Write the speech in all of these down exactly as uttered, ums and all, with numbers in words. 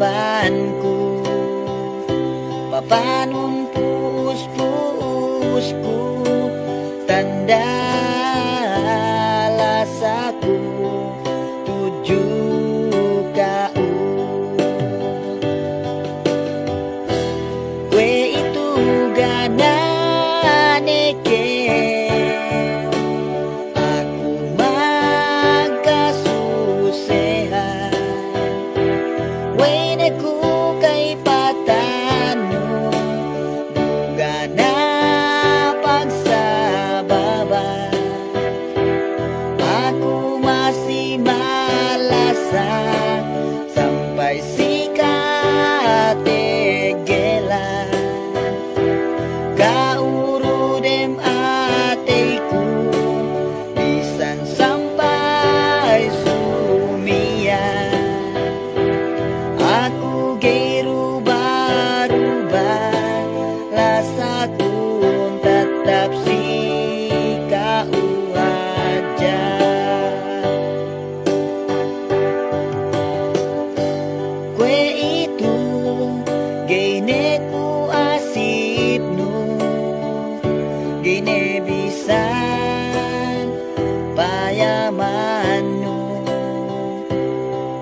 panku, papanun pu'us-pu'usku, tanda' lasaku tudju ka'u. Kuwe'itu ga' ne kew aku magkasusehan, we'ey ne ku kaypatannu, bu ga' ne pagsababan. Aku masi malasa sampay si kateggelan. Ka'u du dem ateyku, bisan sampay sumiyan. Aku ga'i ruba-ruba, lasakun tattap si ka'u hadja. Kuwe'itu ga'i ne ku asipnu, ga'i ne bisan payamannu.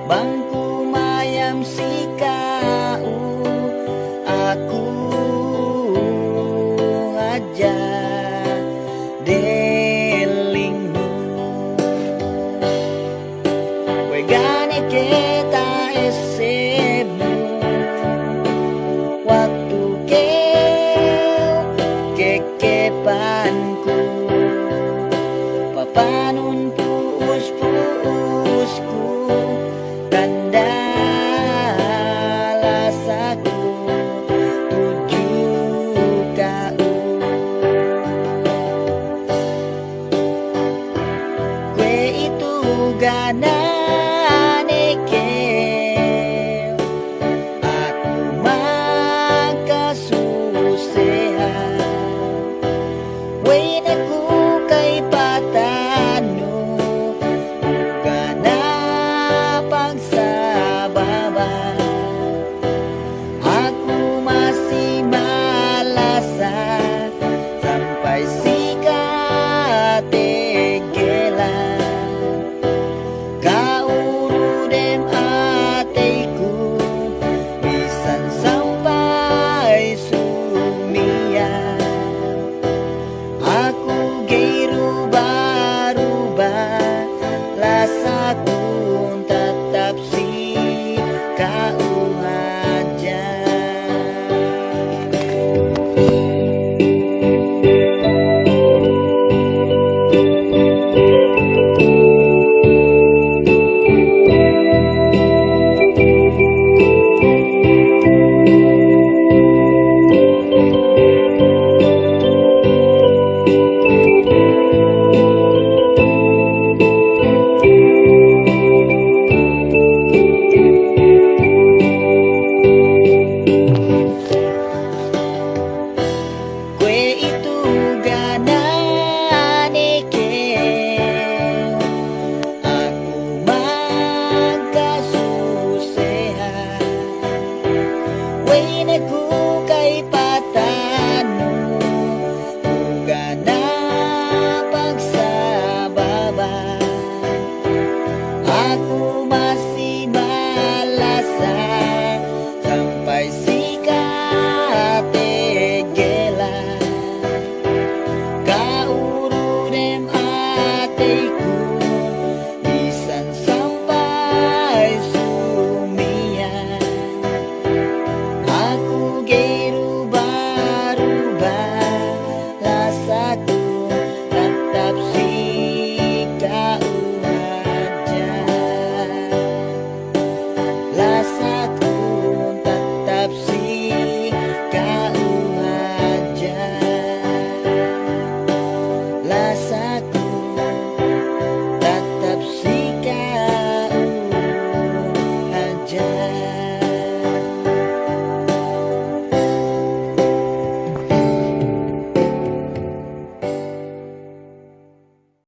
Bang ku mayam si ka'u, aku hadja dellingnu. We' ga' ne ke ta'essebnu, waktu kew keke panku, papanun pu'us-pu'usku, tanda' lasaku tudju ka'u. Kuwe'itu ga' ne ke